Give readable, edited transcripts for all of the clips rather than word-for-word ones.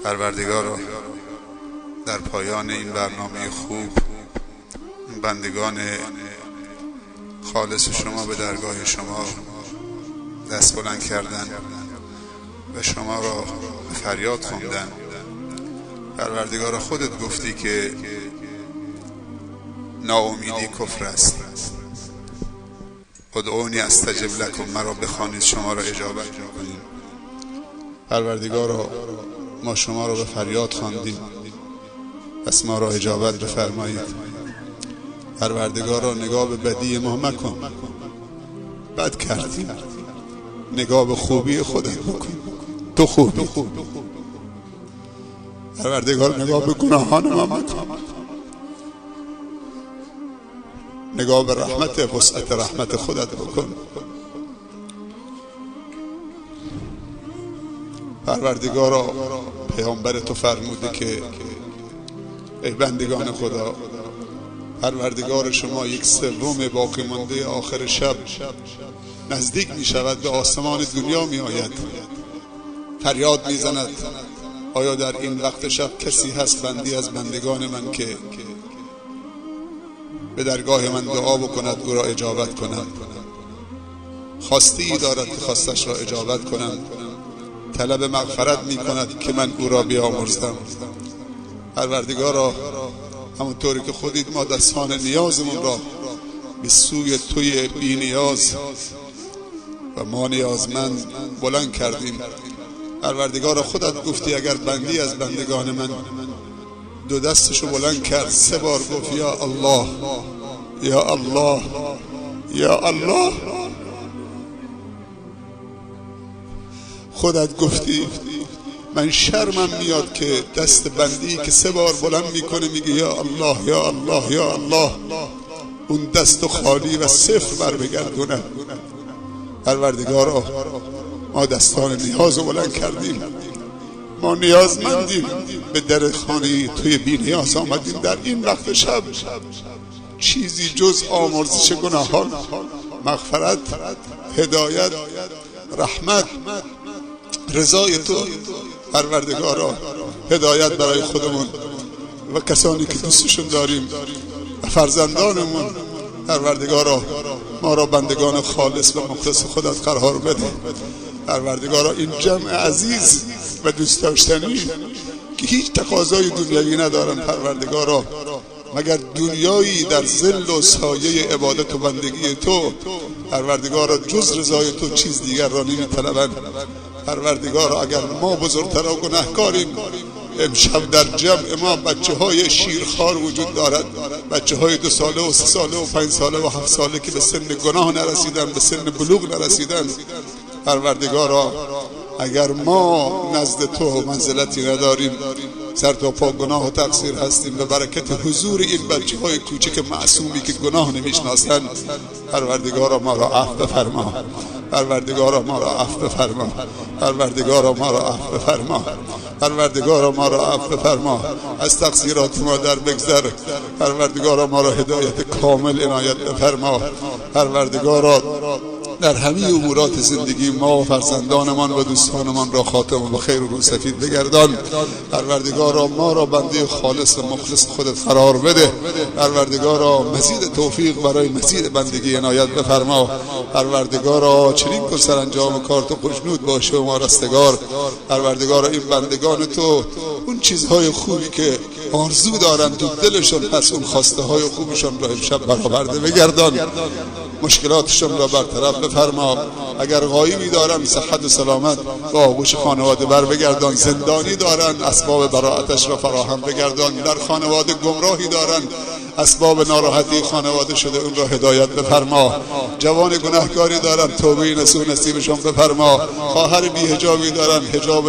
Парвардигоро, дар поёни ин барномаи хуб бандагони холиси шумо ба даргоҳи шумо даст баланд карданд ва шуморо ба фарёд хонданд. Парвардигоро, худат гуфтӣ, ки ноумедӣ куфр аст. Удъуни астаҷиб лакум, маро бихонед, шуморо иҷобат мекунем. Парвардигоро, мо шуморо ба фарёд хондем, пас моро иҷобат бифармоед. Парвардигоро, нигоҳ ба бадии мо макун, бад кардем, нигоҳ ба хубии худат бикун, ту хубӣ. Парвардигор, нигоҳ ба гуноҳони мо макун, нигоҳ ба раҳмат, вусъати раҳмати худат бикун. Парвардигоро, паёмбари ту фармуда, ки эй бандагони Худо, Парвардигори шумо як севуми боқӣ мондаи охири шаб наздик мешавад, ба осмони дунё меояд, фарёд мезанад: оё дар ин вақти шаб касе ҳаст банде аз бандагони ман, ки ба даргоҳи ман дуо бикунад, ӯро иҷобат кунам? Хостае дорад, ки хостаашро иҷобат кунам, талаби мағфират мекунад, ки ман ӯро биёмурзам. Парвардигоро, ҳамонтавре ки худат мо дастони ниёзамонро ба сӯи туи бениёз ва мо ниёзманд баланд кардем, Парвардигоро, худат гуфтӣ, агар банде аз бандагони ман ду дасташро баланд кард, се бор гуфт: ё Аллоҳ, ё Аллоҳ, ё Аллоҳ, худат гуфтӣ, ман шармам меояд, ки дасти бандае, ки се бор баланд мекунад, мегӯяд: ё Аллоҳ, ё Аллоҳ, ё Аллоҳ, он дасту холӣ ва сифр бармегардонад. Парвардигоро, мо дастони ниёзро баланд кардем, мо ниёзмандем, ба дари хонаи туи бениёз омадем. Дар ин вақти шаб чизе ҷуз омурзиши гуноҳон, мағфират, ҳидоят, раҳмат, ризои ту, Парвардигоро, ҳидоят барои худамон ва касоне, ки дӯсташон дорем, ва фарзандонамон. Парвардигоро, моро бандагони холис ва мухлиси худат қарор бده. Парвардигоро, ин ҷамъи азиз ва дӯстдоштанӣ, ки ҳеҷ тақозои дунявӣ надоранд, Парвардигоро, магар дунёе дар зиллу сояи ибодату бандагии ту, Парвардигоро, ҷуз ризои ту чизи дигарро наметалабанд. Парвардигоро, агар мо бузургтар гунаҳкорем, имшаб дар ҷамъи мо бачаҳои ширхор вуҷуд дорад, бачаҳои 2 сола ва 3 сола ва 5 сола ва 7 сола, ки ба синни гуноҳ нарасиданд, ба синни булуғ нарасиданд. Парвардигоро, агар мо назди ту манзилате надорем, сар то по гуноҳ ва тақсир ҳастем, ба баракати ҳузури ин бачаҳои кӯчаки маъсуме, ки гуноҳ намешиносанд, Парвардигоро, моро афв бифармо. Парвардигоро, моро афв бифармо. Парвардигоро, моро афв бифармо. Парвардигоро, моро афв бифармо. Аз тақсироти мо дар бигзар. Парвардигоро, моро ҳидояти комил иноят бифармо. Парвардигоро, дар ҳамаи умуроти зиндагии мо ва фарзандонамон ва дӯстонамонро хотима ба хайр ва рӯсафед бигардон. Парвардигоро, моро бандаи холис ва мухлиси худат қарор бده. Парвардигоро, мазиди тавфиқ барои мазиди бандагӣ иноят бифармо. Парвардигоро, чунин кун саранҷоми кори ту хушнуд бошӣ ва мо растагор. Парвардигоро, ин бандагони ту он чизҳои хубе, ки орзу доранд, ту дилашон ҳаст, он хостаҳои хубашонро имшаб бароварда бигардон, мушкилоташонро бартараф бифармо. Агар ғоибе доранд, сиҳҳат ва саломат ба оғӯши хонавода бар бигардон. Зиндонӣ доранд, асбоби бароаташро фароҳам бигардон. Дар хонавода гумроҳӣ доранд, асбоби нороҳатии хонавода шуда, онро ҳидоят бифармо. Ҷавони гунаҳкорӣ доранд, тавбаи насӯҳ насибашон бифармо. Хоҳари беҳиҷобӣ доранд, ҳиҷоб,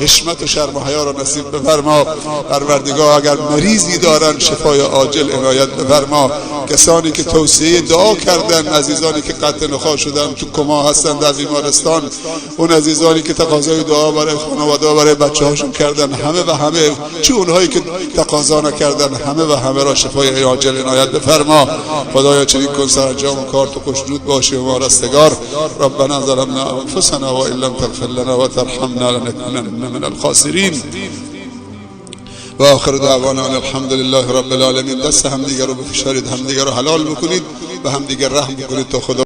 ҳишмат ва шарму ҳаёро насиб бифармо. Парвардигор, агар маризе доранд, шифои оҷил иноят бифармо. کسانی که توصیه دعا کردن، عزیزانی که قطع نخاع شدن، تو کما هستن در بیمارستان، اون عزیزانی که تقاضای دعا برای خانواده، برای بچه هاشون کردن، همه و همه، چه اونهایی که تقاضا نکردن، همه و همه را شفای عاجل عنایت بفرما. خدایا چنین کن سرانجام کار تو خوشنود باشی و ما رستگار. ربنا ظلمنا انفسنا و ان لم تغفر لنا و ترحمنا لنكونن من الخاسرین. و آخر دعوانا ان الحمد لله رب العالمین. دست همدیگه رو بفشارید، همدیگه رو حلال بکنید و همدیگه رحم بکنید تا خدا